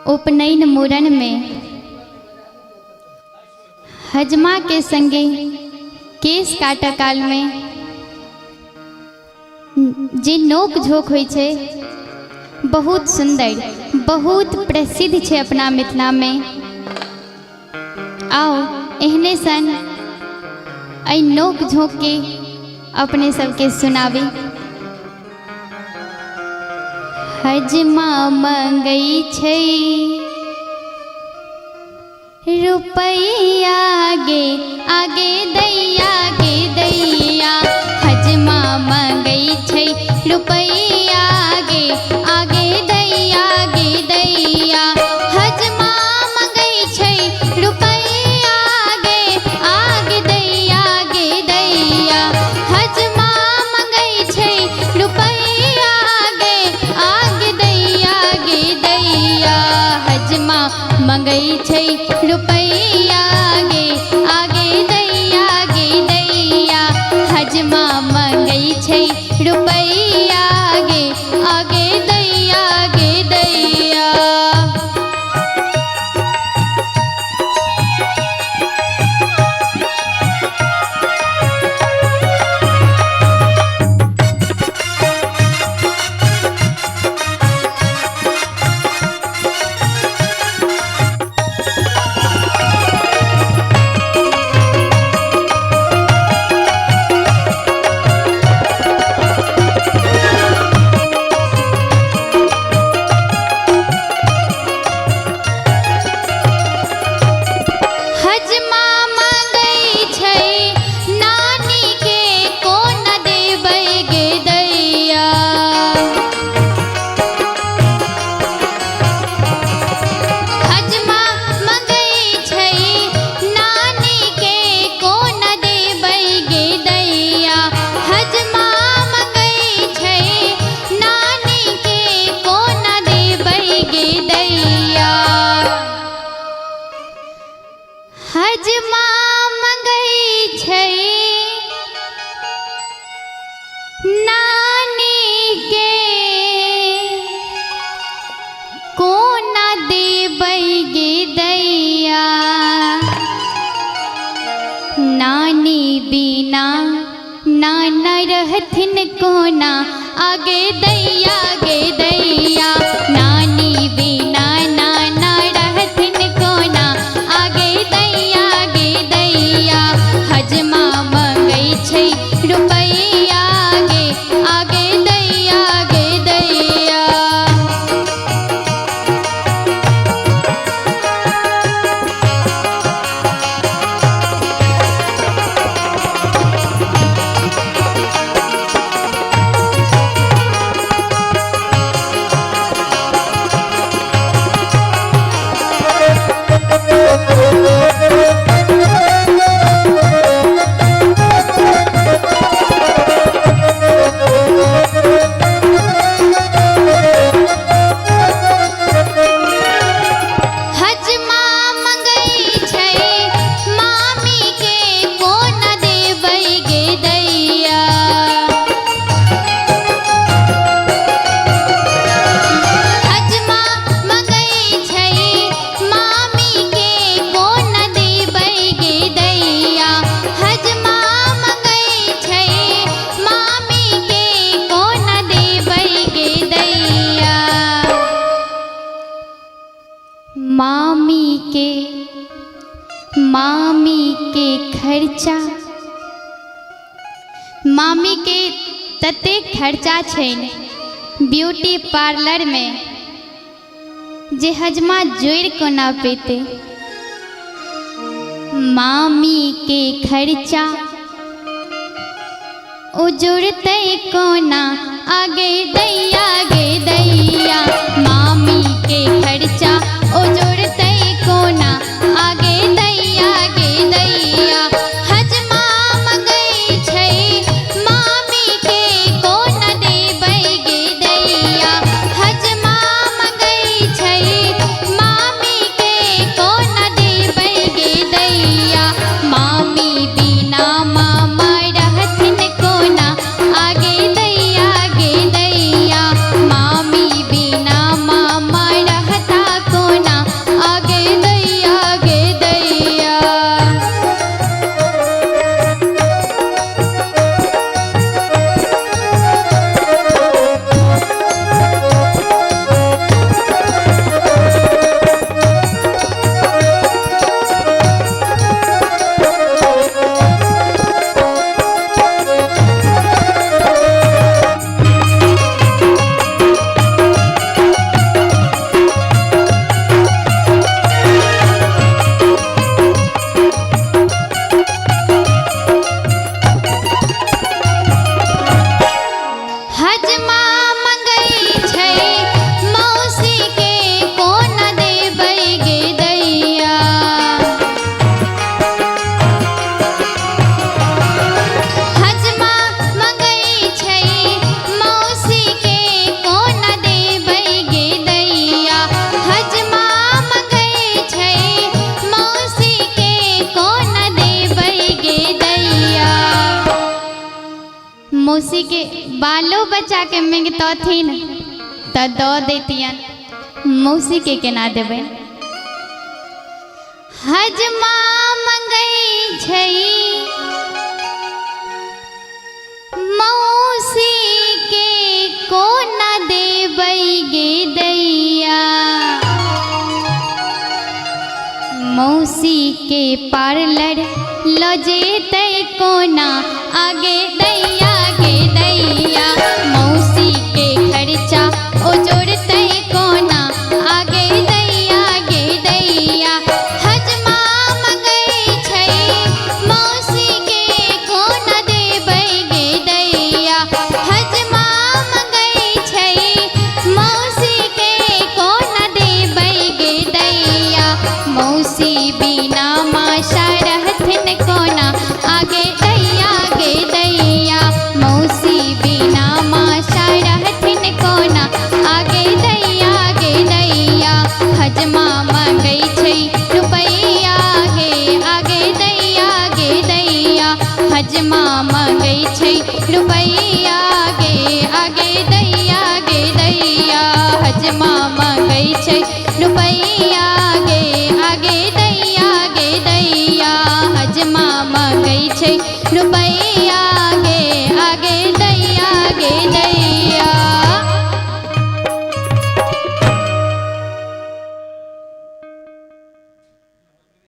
उपनयन मूड़नमे हजमाके सङ्गे केश काटऽ कालमे जे नोक झोंक होइ छै, बहुत सुन्दर, बहुत प्रसिद्ध छै अपना मिथिलामे। आउ, एहने सन एहि नोक झोंकके अपने सबके सुनाबी। हजमा मंगै छै रुपैया गे आगे दैया गे दैया, हजमा मंगै छै रुपैया गे आगे दैया गे दैया, हजमा मंगै छै रुपैया गे आगे दैया गे दैया, हजमा मंगै छै रुपैया गे आगे दैया गे दैया, हजमा मंगै छै रुपैया गे आगे दैया गे दैया, हजमा मंगै छै रुपैया गे आगे दैया गे दैया। हजमा मंगै छै नानी के कोना देबै गे दैया, हजमा मंगै छै नानी के कोना देबै गे दैया, हजमा मंगै छै नानी के कोना देबै गे दैया, हजमा मंगै छै नानी के कोना देबै गे दैया, नानी बिना नाना रहथिन कोना आगे दैया गे दैया, नानी बिना नाना रहथिन कोना आगे दैया गे दैया, हजमा मंगै छै रुपैया गे आगे दैया गे दैया। हजमा मंगै छै मामी के कोना देबै गे दैया, हजमा मंगै छै मामी के कोना देबै गे दैया, हजमा मंगै छै मामी के कोना देबै गे दैया, मामी के खर्चा, मामी के ततेक खर्चा छनि ब्यूटी पार्लरमे जे हजमा जोड़ि कोना पेतै। मामी के खर्चा ओ जोड़तै कोना आगे दैया गे दैया, मामी के खर्चा ओ जोड़तै कोना आगे दैया गे दैया, हजमा मंगै छै मामी के कोना देबै गे दैया, हजमा मंगै छै मामी के कोना देबै गे दैया, मामी बिना मामा रहथिन कोना आगे दैया गे दैया। बालो बच्चाके मंगतथिन तऽ दऽ दैतियन, मौसीके केना देबै? हजमा मंगै छै मौसी के, कोना देबै गे दैया? मौसी के पार्लर लऽ जेतै कोना आगे दैया गे दैया? मौसी के खर्चा ओ जोड़तै कोना आगे दैया गे दैया? हजमा मंगै छै मौसी के, कोना देबै गे दैया? हजमा मंगै छै मौसी के, कोना देबै गे दैया? मौसी बिना माशा रहथिन कोना आगे दैया गे दैया? मौसी बिना माशा रहथिन कोना आगे दैया गे दैया? हजमा मंगै छै रुपैया गे आगे दैया गे दैया? हजमा मंगै छै रुपैया गे आगे दैया गे दैया? हजमा मंगै छै रुपैया गे आगे दैया गे दैया? हजमा मंगै छै रुपैया।